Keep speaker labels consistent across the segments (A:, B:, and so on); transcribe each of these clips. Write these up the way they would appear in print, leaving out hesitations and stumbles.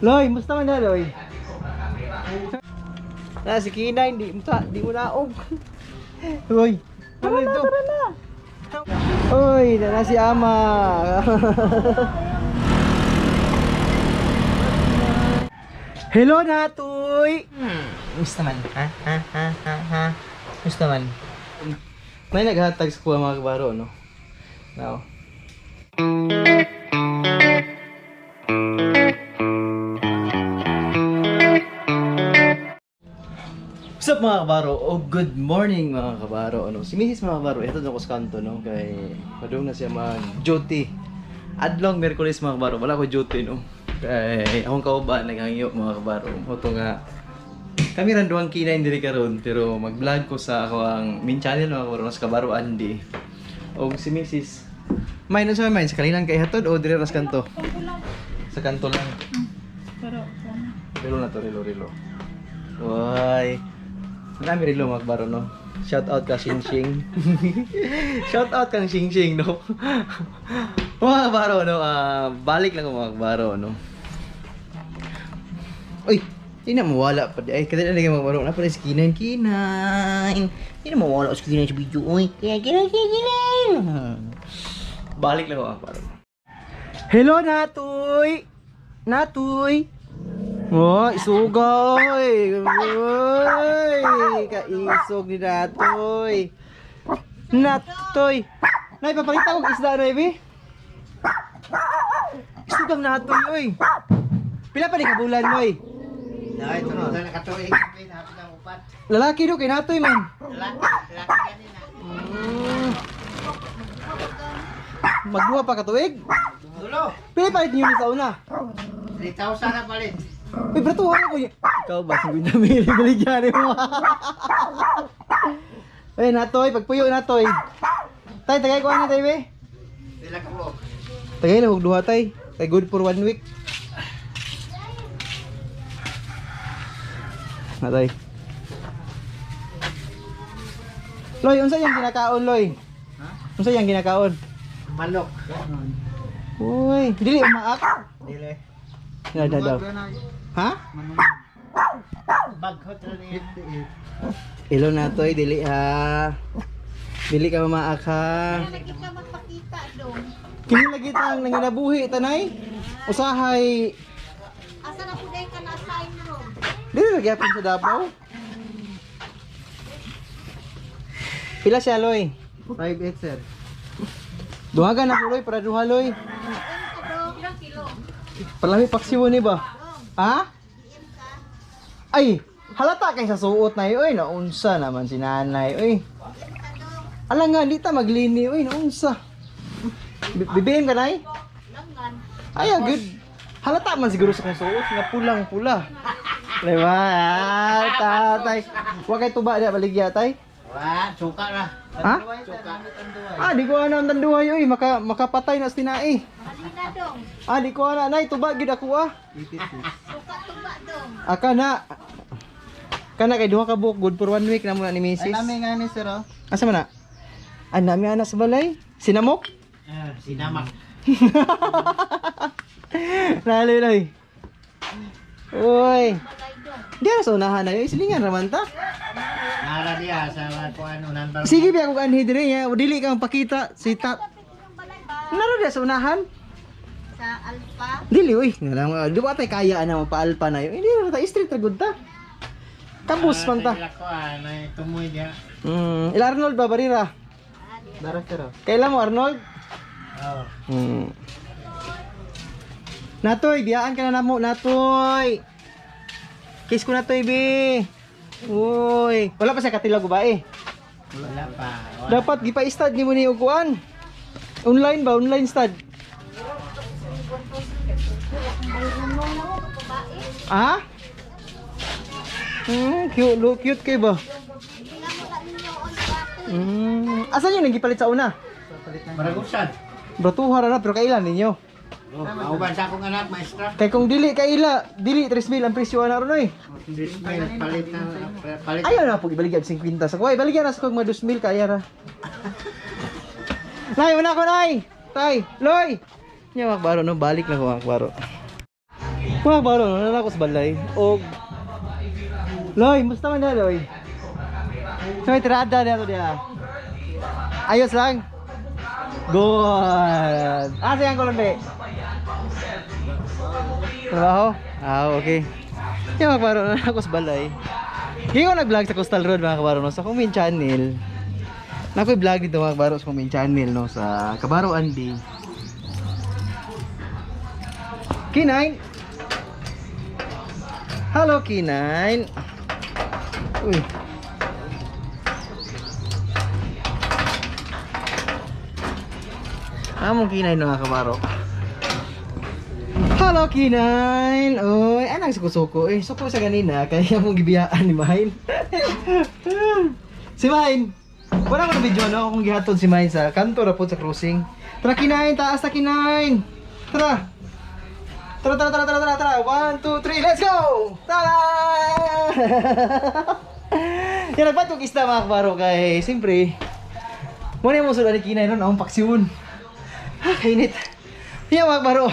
A: Loy, musta man na, Loy? Na, si Kina, hindi mo sa, di mo naog. Loy, tara na, tara na. Oy, na si Ama. Hello, Natoy! Musta man? Ha? Ha? Ha? Ha? Ha? Musta man? May naghatag sa kuha mga kabaro, no? Now. What's up mga kabaro? Oh, good morning mga kabaro. Ano, si Mrs. mga kabaro, ito na ko sa kanto, no? Kay padung na siya mag duty. Adlong Miyerkules mga kabaro, wala ko duty, no? Kay akong kauban naghangyo mga kabaro. Mo to nga kami ran duhang kinain diri karon pero mag-vlog ko sa ako ang main channel mga kabaro, sa Kabaro Andy. Og si Mrs. May na sa may sa kalinan kay hatod o diri ras kanto? Sa kanto lang.
B: Pero,
A: Relo na to, relo, relo. Uy. Marami relo mga kabaro, no? Shout out ka, Xing Xing. Shout out kang Xing Xing, no? Mga kabaro, no? Balik lang ako, mga kabaro, no? Uy! Hindi na mawala pa di. Ay, kada na mga kabaro. Na pala si Kinain, Kinain. Hindi na mawala si Kinain sa video. Uy, Kinain, Kinain, Kinain, Kinain. Balik lang ako, mga kabaro. Hello, Natoy! Natoy! Oh, isugay! Uy, kaisog ni Natoy. Natoy! Nay, papakita kong isda na, Ibi. Isugang Natoy, oy. Pila pa ni kabulan, oy?
C: Ay, tunog na nakatuig. Hapit ang upat.
A: Lalaki do kay Natoy man.
C: Lalaki, lalaki ganina.
A: Magduha pa katuig.
C: Dulo,
A: Pila palit niyo ni sa una?
C: 3,000 na palit.
A: Uy, brato ko. Ikaw ba 50 mil baligyan mo? Ay, Natoy, pagpuyo Natoy. Tay, tagay ko ano tay, be?
C: Pila ka buok.
A: Tagay lang og duha tay. Kay good for one week. Natay. Loy, unsa yang ginakaon, Loy?
C: Ha?
A: Unsa yang ginakaon?
C: Manok.
A: Uy, dili umaak.
C: Dili.
A: Na na daw. Ha?
C: Baghot ra niya.
A: Ilo na toy, dili ha. Dili ka mamaak ha.
B: lagi ka magpakita dong.
A: Kini lagi tang nanginabuhi tanay. Usahay
B: Asa na po dahil ka na assign room?
A: dili lagi apin sa Davao. Pila siya, Loy?
C: 5'8", sir.
A: Duhagan na ko, Loy, para duha, Loy.
B: Ano ka dong? Ilang kilo?
A: Palami paksiw ni ba? Ha? Ay, halata kay sa suot na oy, naunsa naman si nanay, oy. Ala nga, di ta maglini, oy, naunsa. BBM ka nay?
B: Langan.
A: Ay, ah, good. Halata man siguro sa kong suot nga pulang pula. Diba? Ah, tatay. Wa kay tuba di baligya tay.
C: Wa, suka na.
A: Ha?
C: Suka.
A: Ah, di ko ana ang tanduhay oy, makapatay na sa tinae.
B: Halina dong.
A: Ah, di ko ana nay tuba gid ako ah.
B: Suka tuba dong.
A: Aka na. Kana kay duha ka buok good for one week na muna ni
C: Ay,
A: Mrs.
C: nami nga ni sir, oh.
A: Asa man na? Ah, nami ana sa balay. Sinamok?
C: Ah, sinamak.
A: Naloy loy. Uy.
B: Balay dong.
A: Di na sa unahan na yun. Silingan raman ta.
C: Nara diya sa kung ano, number.
A: Sige biya kung anhi dire ya. Dili kang pakita si ta.
B: Kapit yung balay ba?
A: Naro diya sa unahan.
B: Sa Alpha?
A: Dili uy. Ngalang di ba tay kaya ana mo paalpa na yun. Hindi na ta street ra gud ta. Kabus man ta.
C: Sa kuan, ay tumoy diya.
A: Ila Arnold ba barira?
C: Dara sir, oh.
A: Kailan mo Arnold?
C: Oh.
A: Natoy, biyaan ka na namo, Natoy. Kiss ko Natoy, bi. Uy, wala pa siya katilag ba eh.
C: Wala pa. Wala.
A: Dapat gipa-stud ni mo ni og kuan. Online ba? Online stud. Ah? Cute, look cute kay ba? Asan yung nagipalit sa una?
C: Baragusan.
A: Bratuha ra na pero kailan ninyo?
C: Oh, mauban sa akong anak, maestra.
A: Kay kung dili kaila, dili 3,000 ang presyo ana ron oy.
C: 3,000 palit na palit.
A: Ayaw na po ibaligyan 50 sa kuway. Baligyan na sa kog mga 2,000 kaya ra. Nay, una ko nay. Tay, Loy. Nya makbaro no, balik na ko makbaro. Mga kabaro, no, nana ko sa balay. Og Loy, musta man na Loy? Sa may tirada niya to niya. Ayos lang. Good. Ah, sige ang kulon. Trabaho? Ah, okay. Yung mga kabaro, nana ko sa balay. Hindi ko nag-vlog sa Coastal Road mga kabaro, no? Sa akong main channel. Nakoy vlog dito mga kabaro sa akong main channel, no? Sa Kabaro Andy. K9! Hello K9! Uy. Among K9 mga kabaro. Hello K9! Uy, anang suko-suko eh. Suko sa ganina kaya mong gibiyaan ni Mahin. Si Mahin! Wala ko na video no kung gihatod si Mahin sa kanto ra pod sa crossing. Tara K9, taas na K9. Tara. Tara tara tara tara tara tara. 1 2 3, let's go. Tara! Yan nagpatog isda mga kabaro kay siyempre. Muna yung musulan ni K9 ron ang paksiwon. Ha, kainit. Yan mga kabaro.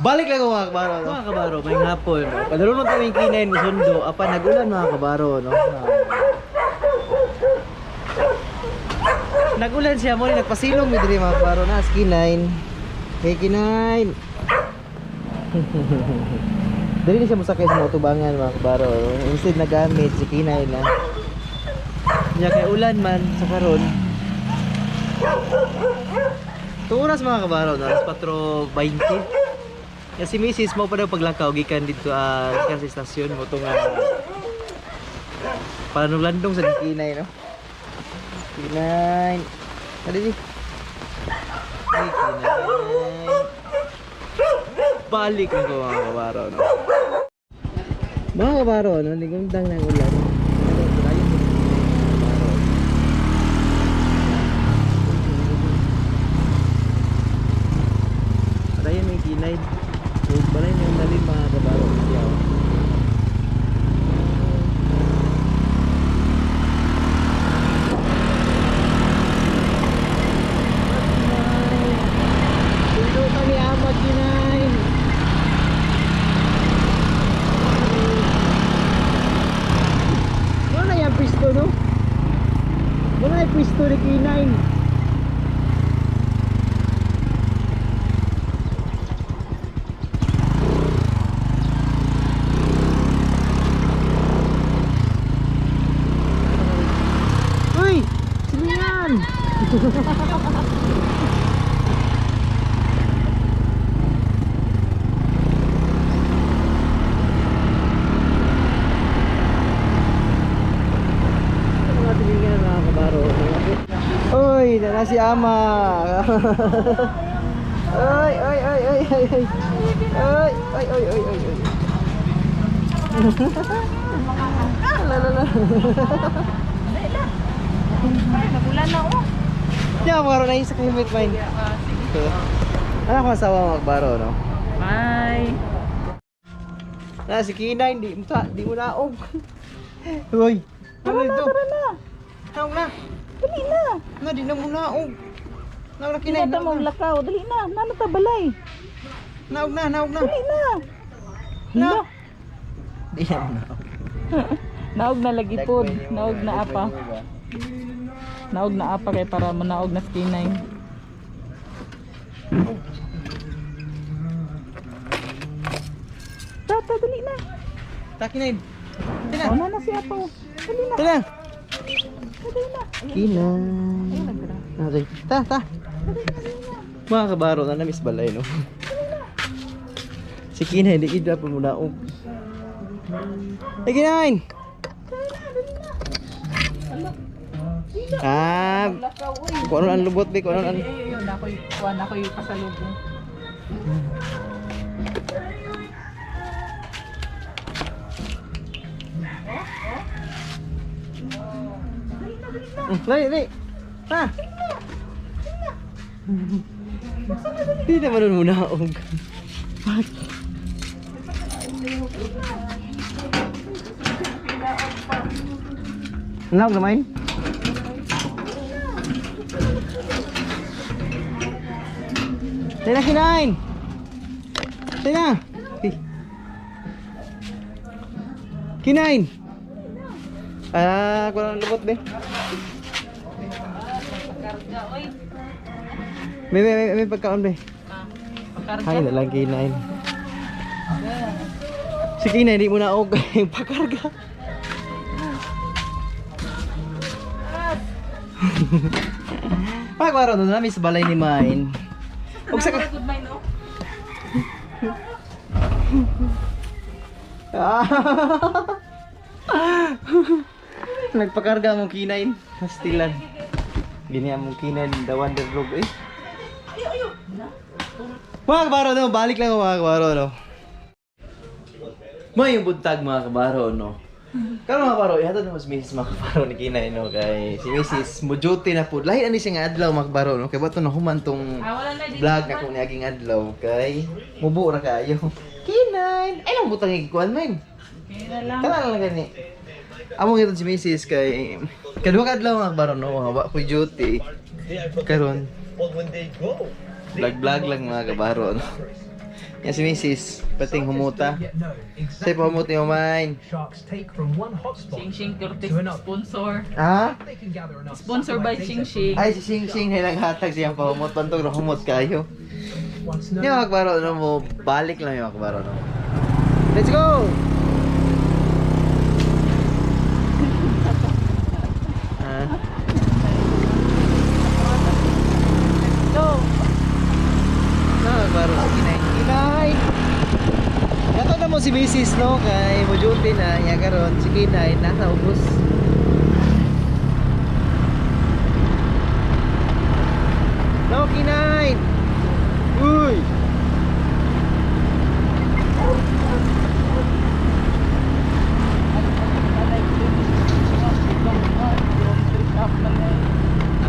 A: Balik lang ako mga kabaro. No? Mga kabaro, may hapon. No? Padulungan kami yung K9 musundo. Apa nagulan mga kabaro. No? Nagulan siya mo, nagpasilong mi diri mga kabaro na K9. Hey K9. Dili ni siya mosakay sa mga tubangan mga kabaro. Instead nagamit si K9 na. Nya kay ulan man sa karon. Tuong oras mga kabaro, no? Alas 4:20. Ya si Mrs. mo pa daw paglakaw gikan dito gikan sa istasyon mo tong panulandong sa K9, no? K9. Dali di. Ay, K9. Balik ako mga kabaro, no? Mga kabaro, no? Ligundang ng ulan. Padayon may K9. So, balay na yung lalim mga kabaro. Siya, oh. Sundo kami ama K9. Wala na yung pisto, no? Wala na yung pisto ni K9. Uy! Sino yan? Mga tilingan mga kabaro. Uy, nana si Ama. Ay, ay, ay, ay, ay, ay. Ay, ay, ay, ay, ay, ay. La, la, la.
B: Nagulan na oh.
A: Di ako makaroon na yung sa kahimit mine. Ano akong asawa magbaro, no?
B: Bye.
A: Na, si Kina, hindi mo ta, di mo naog. Uy, ano ito?
B: Tara na.
A: Naog na.
B: Dali na.
A: Na, di na mo naog. Naog na, Kina.
B: Kinata
A: Naog
B: mong
A: na.
B: lakaw. Dali na. Nano ta balay?
A: Naog na, naog na.
B: Dali na.
A: Na. Di na mo naog.
D: Naog na lagi pod, naog na apa. Naog na apa kay para manaog na sa K9.
B: Tata, dali na.
A: Ta, Kina. Tina.
D: Oh, na na si apa. Dali na,
A: Tina.
D: dali na.
A: Kina.
D: Ayun nagra.
A: Okay. Ta, ta. Mga kabaro, na namiss balay, no? Si Kina, hindi kita pa muna. Ay, Kinain! Ah,
D: Lakaw uy.
A: kung ano ang lubot, be, kung ano ang...
D: Ay, ay, ayun, ako'y kuan, ako'y pasalubong.
A: Dali, dali. Ha? Hindi naman nun muna, og. Fuck. Naog naman? Tayo na, kinain! Tayo na! Eh. Kinain. Ah, kulang lubot be.
D: Karga, oy.
A: May pagkaon be.
D: Pakarga.
A: Hay na lang kinain. Si Kinain di mo na og pakarga. Pagwaro na namin sa balay ni Main. Og sa
D: Good mind, oh.
A: Nagpakarga mong kinain. Pastilan. Gini ang mong kinain, the wonder vlog eh. Mga kabaro, no? Balik lang ako, mga kabaro, no? May yung buntag mga kabaro, no? Karon mga kabaro, ihatod na mo si Mrs. mga kabaro ni Kinay, no? Kay si Mrs. Mojuti na po. Lahi na ni siya nga adlaw mga kabaro, no? Kay bato na human tong
D: Ah, wala na, dito
A: vlog
D: naman.
A: na kung niaging adlaw. Kay mubo ra kayo. Kinay! Ay lang butang igikuan man.
D: Okay na lang.
A: Tara lang gani. Among ito si Mrs. kay kaduha ka adlaw mga kabaro no, mga wa ko'y duty. Karon vlog vlog lang mga kabaro no. Yan si Mrs. pating humuta. Say pa humuta yung mine.
D: Ching Ching Cortez sponsor.
A: Ha?
D: Sponsor by Ching Ching.
A: Ay si Sing Sing na naghatag siyang pahumot pantog ra humot kayo. Yan mga kabaro no mo balik lang yung mga kabaro no. Let's go. Ha?
D: Go.
A: No, baro si Kinay. Kinay! Yato na mo si Mrs. no kay mo duty na niya karon si Kinay nasa ubos. No, Kinay! Uy!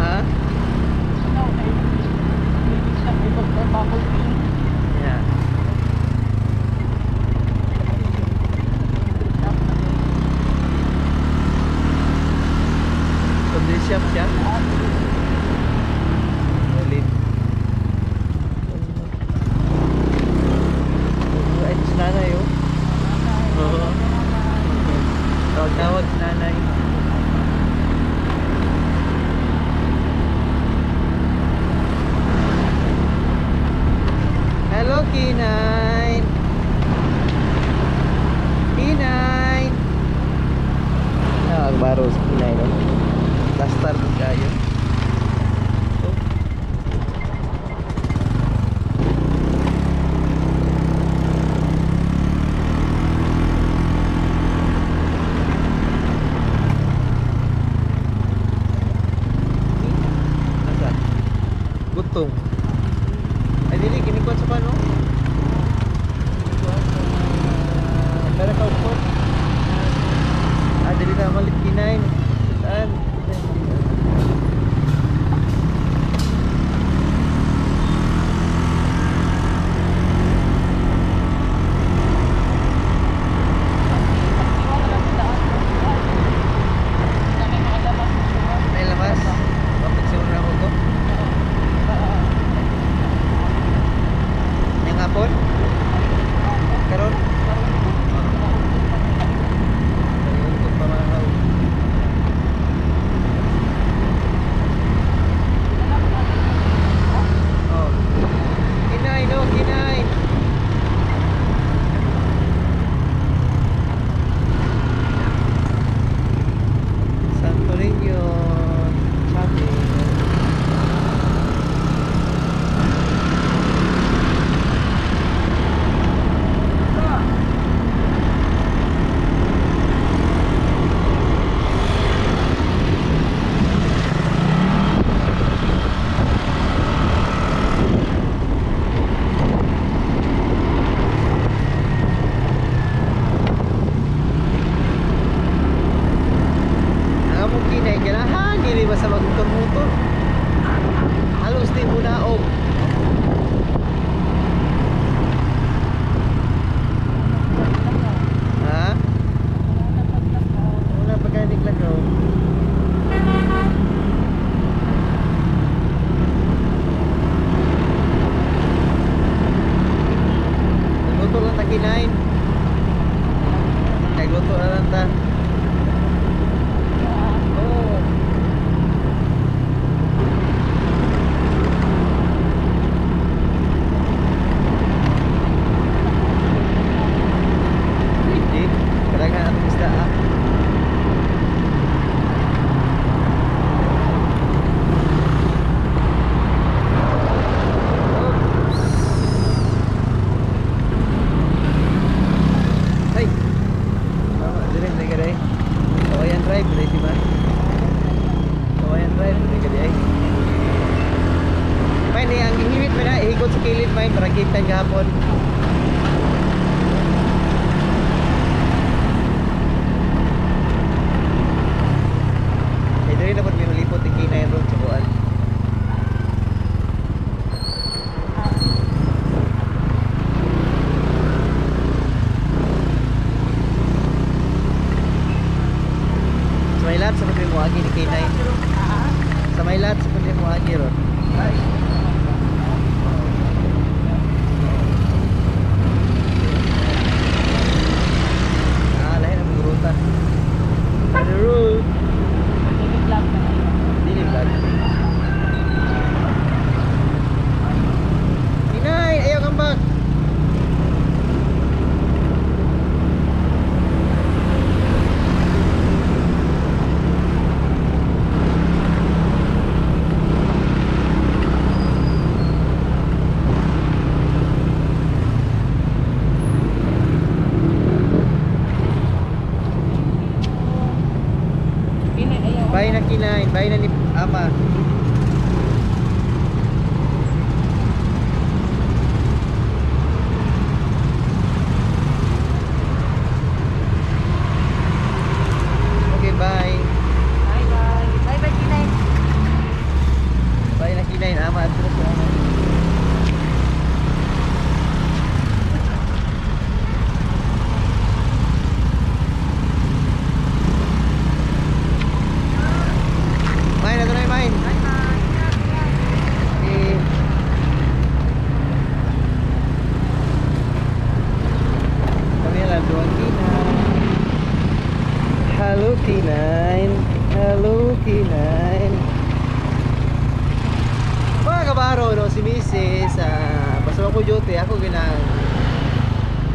A: Ha? Yeah. Kundi shop siya. Ulit. Ay, si nanay oh. Oo. Tawag-tawag si nanay. Hello, Kinay! Kinay! Ah, baro si Kinay, no? Lastar po kayo. Oh. Nasa? Gutom. Ay, dili, kinikuan sa pano? Pero ka po. Ah, dili na malit kinain. Saan? May labas. Bakit siguro ako ko? Yang hapon? Karon? Ayun, kung pamanaw. Oh. Kinay, no, kinay. Santo Niño, Chapel. Ang among kinay ganahan dili ba sa magmotor-motor. Halos di mo naog. Ha? Wala pa ganik lang oh. Nagluto lang ta kinain. Magluto na lang ta. Oo. Hindi. Kadaghan atong isda ah. Oops. Ay. Tama, dire na ka dai. Kawayan Drive, dire si Ma. Kawayan Drive, dire ka dai. May ni ang hiwit man na ihigot sa kilid may para kita gahapon. Eh, dire na po may malipot yung K9 road sa kuan. Sa may lahat sa pagre mo agi ni K9. Sa may lahat sa pagre mo agi ron. Ah, lahi na mong ruta. The road.
D: Dili vlog na kayo.
A: Dili vlog. Inay, ayaw kang back.
D: Pinay, ayaw.
A: Bye na kinain, bye na ni Ama. Okay, bye.
B: Bye bye. Bye bye Kinay.
A: Bye na kinain, Ama. Adto sa ama. Mine, ato na yung mine.
B: Bye bye.
A: Okay. Kami lang duwang K9. Hello K9. Hello K9. Mga kabaro, no, si Mrs. Basta ako duty, ako ginang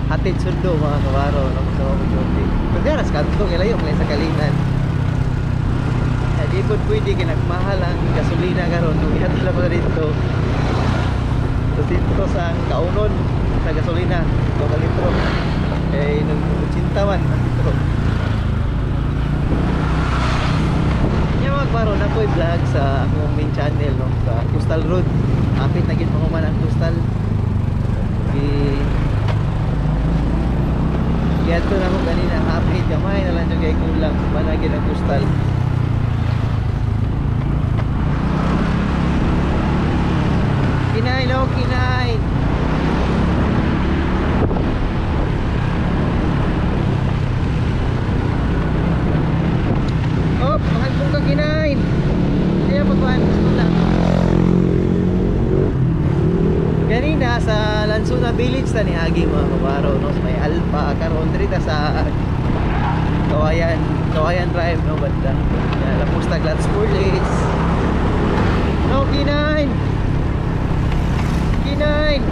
A: hatid sundo mga kabaro, no, basta ako duty. Pero sa kanto, kailayo, mga sa kalinan. Eh, di po pwede, kinagmahal ang gasolina karon nung ihatid lang ko na dito. Dito sa kaunon sa gasolina, 2 litro. Eh, nag 80 man ang litro. Nya mga kabaro, na ko'y vlog sa akong main channel, no, sa Coastal Road. Apit na gid pa man ang Coastal. Gi Giadto na ko kanina, hapit gamay na lang jud kay kulang mana gid ang Coastal. Kinain, oh, kinain. Oh, mahagbong ka kinain. Kaya pagkuhan, gusto na. Ganina sa Lansuna Village ta ni Agi mga kabaro no, sa may Alpa karon diri ta sa Kawayan, Kawayan Drive no banda. Ya, Lapos ta Gladys. No, kinain. Kinain.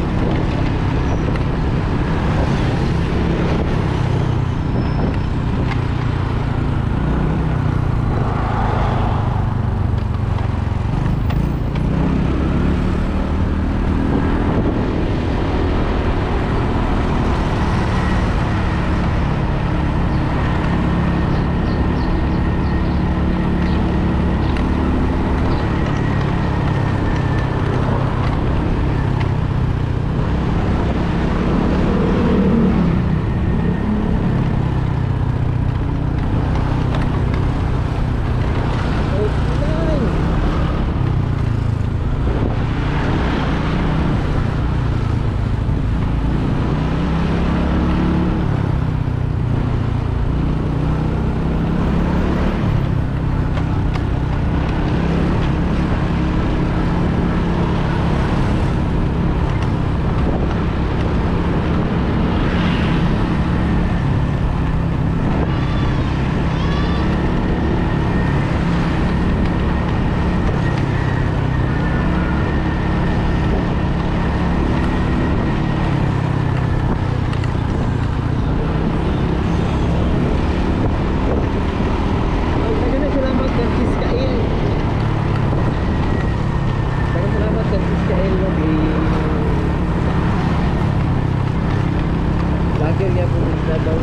A: po sa daw.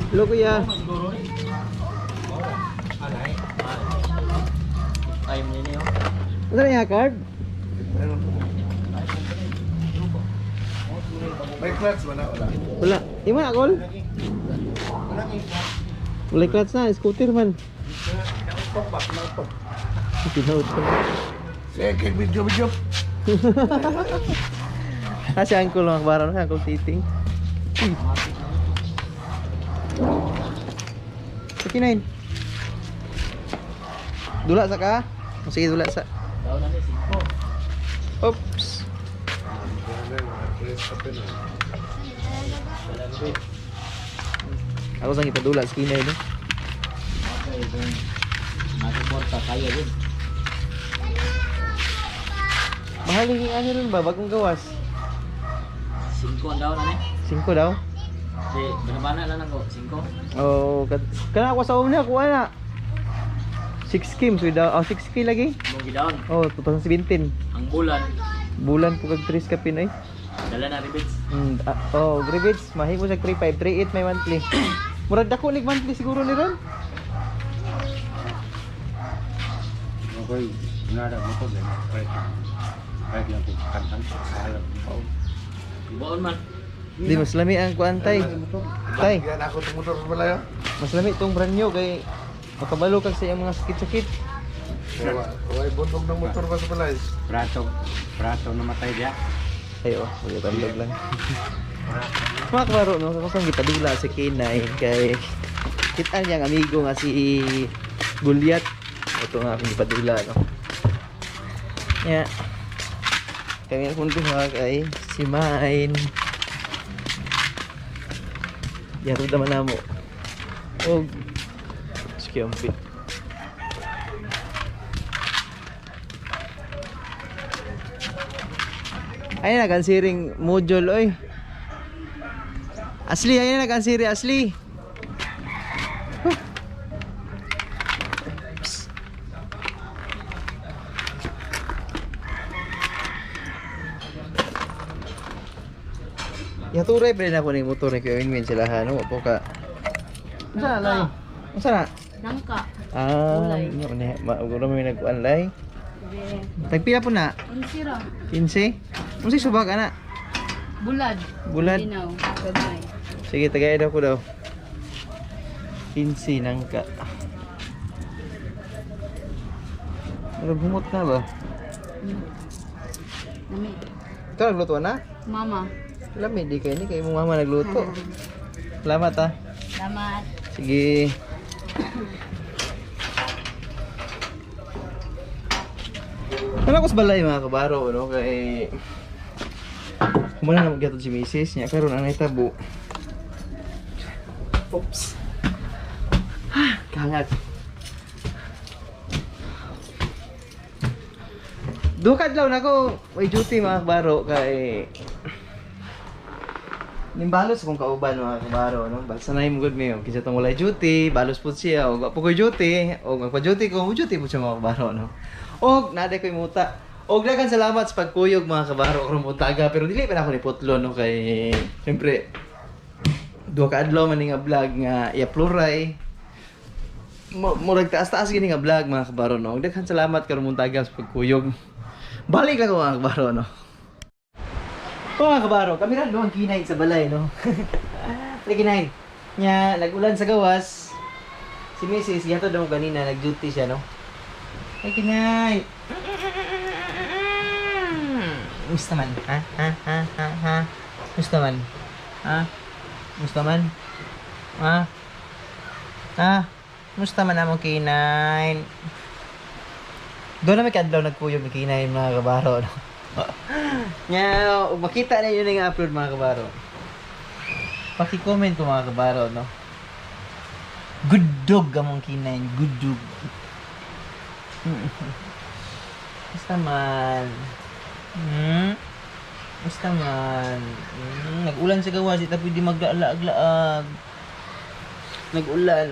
A: Hello kuya.
C: Ay, mo niyo.
A: Ano na yung card?
E: May clutch wala wala.
A: Wala. Di mo na call? Wala clutch na, scooter man. Pinaut ko.
E: Sige, video video.
A: Ah, si Uncle mga kabaro, si Uncle Titing. Sige na. Dula sa ka? O, sige, dula sa. Oops. Ako sang ipadula sa kinay no.
C: Nasuporta kaya din.
A: Mahal yung ano rin ba bagong gawas?
C: 5 ang daw na ni.
A: 5 daw.
C: Di, banabana lang ako, 5.
A: Oh, kana ako sa una kuha na. 6 k so daw. Oh, 6K lagi.
C: Mong gidaon.
A: Oh, 2017.
C: Ang bulan,
A: Bulan po kag 3 ka Pinoy.
C: dala na rebates.
A: Oh, rebates mahimo sa 35, 38 may monthly. Murag dako nig monthly siguro ni ron.
F: Okay, nada mo ko din. Kahit kahit lang po kantan, alam mo.
C: Buon man.
A: Di mas lami ang kuan tay. Tay,
E: Yan ako tumutor sa malayo.
A: mas lami tong brand new kay makabalo kag sa iyang mga sakit-sakit.
E: Way bundok ng motor ba sa balay?
F: Brato, brato namatay dia.
A: Ay oh, wala tandog lang. Mga kabaro no, ako sang gipadula si K9 kay kita niyang amigo nga si Goliath. Ito nga akong gipadula no. Ya. Kami akong duha kay si Mine. Yaro naman namo. Og sige ampit. Ay nag-ansiring module oy. Asli, ayun na nag-ansiri, Asli. Huh. Psst. Yaturay pa rin ako ng motor ni Kuya Winwin sila ha, no? Wapo ka. Unsa lay? Unsa na?
B: Nangka.
A: Ah,
B: Gulay.
A: ni ma uguro may nagkuan lay.
B: Be.
A: Tagpila po na?
B: Unsira.
A: 15. Unsay subag ana?
B: Bulad.
A: Bulad.
B: Linaw. Gagmay.
A: Sige, tagay daw ko daw. 15 nangka. Murag humot na ba?
B: Nami.
A: Ikaw nagluto na?
B: Mama.
A: Lami di kay ni kay imong mama nagluto. Salamat ah.
B: Salamat.
A: Sige. Wala ko sa balay mga kabaro, no? Kay... Kumala na magyatod si misis niya. Karon ang nahitabo. Oops. Ah, kahangag. Dukad lang nako, may duty mga kabaro kay Nimbalos kung kauban mga kabaro no. Balsa na imong good mayo kinsa tong walay duty, balos pud siya og wa po koy duty, og magpa-duty ko, mo duty pud siya mga kabaro no. Og naa koy muta. Og daghan salamat sa pagkuyog mga kabaro karong buntaga pero dili pa na ako ni putlo no kay siyempre duha ka adlaw man ni nga vlog nga i-upload. Murag taas-taas gini nga vlog mga kabaro no. Og daghan salamat karong buntaga sa pagkuyog. Balik lang ko mga kabaro no. Mga kabaro, kami rin no, ang kinain sa balay, no? Lagi kinain. Nya, nag-ulan sa gawas. Si Mrs. Gihatod daw kanina, nag-duty siya, no? Ay, kinain. Musta man? Ha? Ha? Ha? Ha? Ha? Musta man? Ha? Musta man? Ha? Ha? Musta man among kinain? Doon na may kadlaw nagkuyog ni kinain mga kabaro, no? Nya, ug makita na yun yung upload mga kabaro. Paki-comment ko mga kabaro, no? Good dog among kinain, good dog. Basta man. Hmm? Basta man. Nag-ulan sa gawas, di ta pwede maglaag-laag. Nag-ulan.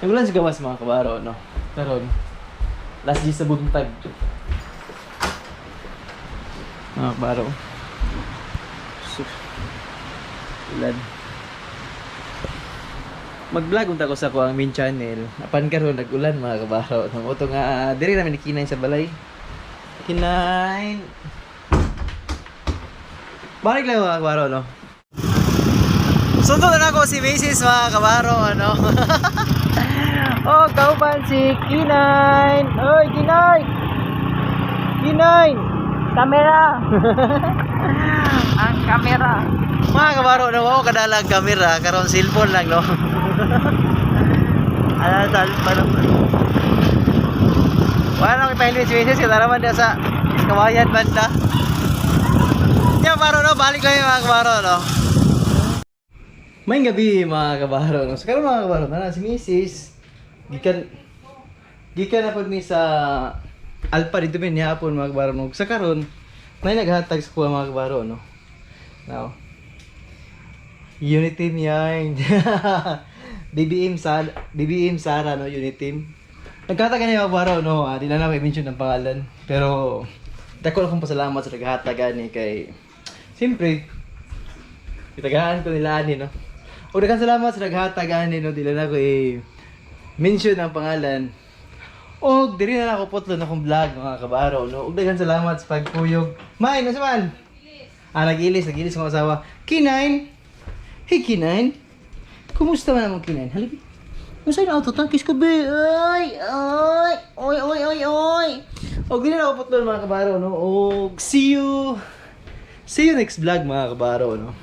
A: Nag-ulan sa gawas mga kabaro, no? Karon. Last day sa buntag. Mga kabaro. Sus. Ulan. Mag-vlog unta ko sa ko ang main channel. Apan karon nag-ulan mga kabaro. Nang uto nga diri namin ni Kinain sa balay. Kinain. Balik lang mga kabaro no. Sundo na ako si Mrs. mga kabaro ano. Oh, kauban si Kinain. Oy, Kinain. Kinain.
D: Kamera. Ang kamera.
A: Mga kabaro, no, ako kadala ang kamera, karon cellphone lang, no. Ano sa paano? Wala nang ipahilmi si Mrs. Kaya naman niya sa kawayan banda. Ya, baro no, balik lang yung mga kabaro, no. May gabi mga kabaro, no. So karon mga kabaro, na si Mrs. Gikan gikan na pud mi sa Alpa dito mi nihapon mga kabaro, no. Sa karon, may naghatag sa kuha mga kabaro, no. Now, Unity team yan. BBM Sara, BBM Sara no, Unity team. Nagkataga niya mga kabaro no, di na namin i-mention ang pangalan. Pero dako akong pasalamat sa naghatagan ni kay siyempre itagaan ko nila ani no. O daghan salamat sa naghatag ani no, di na ako i-mention ang pangalan. Og diri na lang ako putlon akong vlog mga kabaro no. Og daghan salamat sa pagkuyog. May nasa man? Ah, nag-ilis, nag-ilis akong asawa. Kinain. Hey, Kinain. Kumusta man among Kinain? Halika. Unsa na auto tangkis ko be? Ay, ay, oy, oy, oy, oy. Og dili na ako putlon mga kabaro no. Og see you. See you next vlog mga kabaro no.